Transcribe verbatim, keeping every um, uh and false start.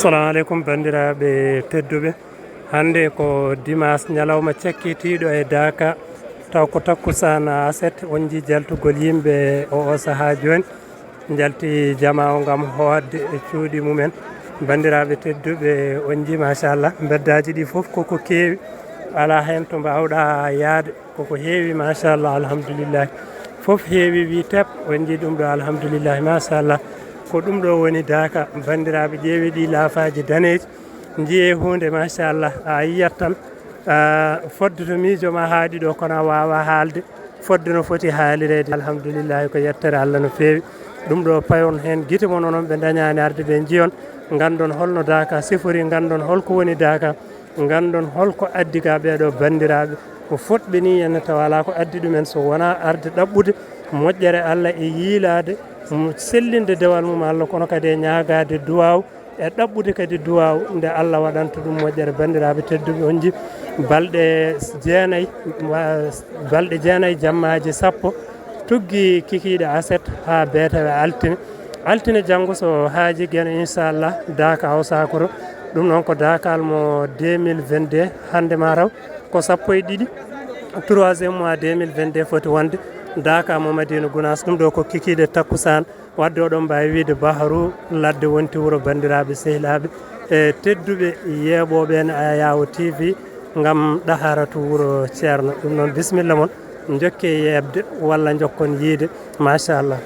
Assalamu aleykum, banndiraaɓe tedduɓe. Hannde ko dimaas, ñalawma cakkitiiɗo e Daaka, taw ko takkusaan aset, on njii jaltugol yimɓe o, o sahaa jooni. Njalti jamaa o ngam hoodde e cuuɗi mumen. Banndiraaɓe tedduɓe, on njii, machallah, mbeddaaji ɗi fof koko keewi, alaa heen to mbaawɗaa yaade. Koko heewi, machallah, alhamdulillahi. Fof heewi, wi tep, on njii ɗum ɗo, alhamdulillahi, machallah. Ko ɗum ɗo woni Daaka, banndiraaɓe, ƴeewi ɗi laafaaji daneeji, njiyee huunde, machallah, a yiyat tan, a, fodde to miijo ma haaɗi ɗo, kono a waawaa haalde, fodde no foti haalireede, alhamdulillahi, ko yettere Allah no feewi. Ɗum ɗo payon heen gite mon, onon ɓe ndañaani arde ɓe njiyon, nganndon holno Daaka sifori, nganndon holko woni Daaka. Nganndon holko addi ka ɓeeɗo banndiraaɓe, ko fotɓe nii en tawa alaa ko addi ɗumen so wonaa arde ɗaɓɓude moƴƴere Allah e yiilaade, mo-, sellinde dewal mum Allah, kono kadi e ñaagaade duwaaw, e ɗaɓɓude kadi duwaaw nde Allah waɗanta ɗum moƴƴere. Banndiraaɓe tedduɓe, on njii balɗe jeenayi, wa-, balɗe jeenayi, jammaaji sappo, tuggi kikiiɗe aset haa beetawe altine. Altine janngo so haaji Geno, inchallah, Daaka Hawsakoro. Ɗum noon ko Daakal mo deux mille vingt-deux, hannde ma taw ko sappo e ɗiɗi, troisième mois deux mille vingt-deux foti wonde, Daaka mo Madina Gunaas. Ɗum ɗo ko kikiiɗe takkusaan. Wadde oɗon mbaawi wiyde Baharu ladde wonti wuro, banndiraaɓe sehilaaɓe e tedduɓe yeeɓooɓe en Ayawo T V ngam ɗaharatu wuro Ceerno. Ɗum noon, bisimilla mon, njokke yeeɓde walla njokkon yiyde. Machallah.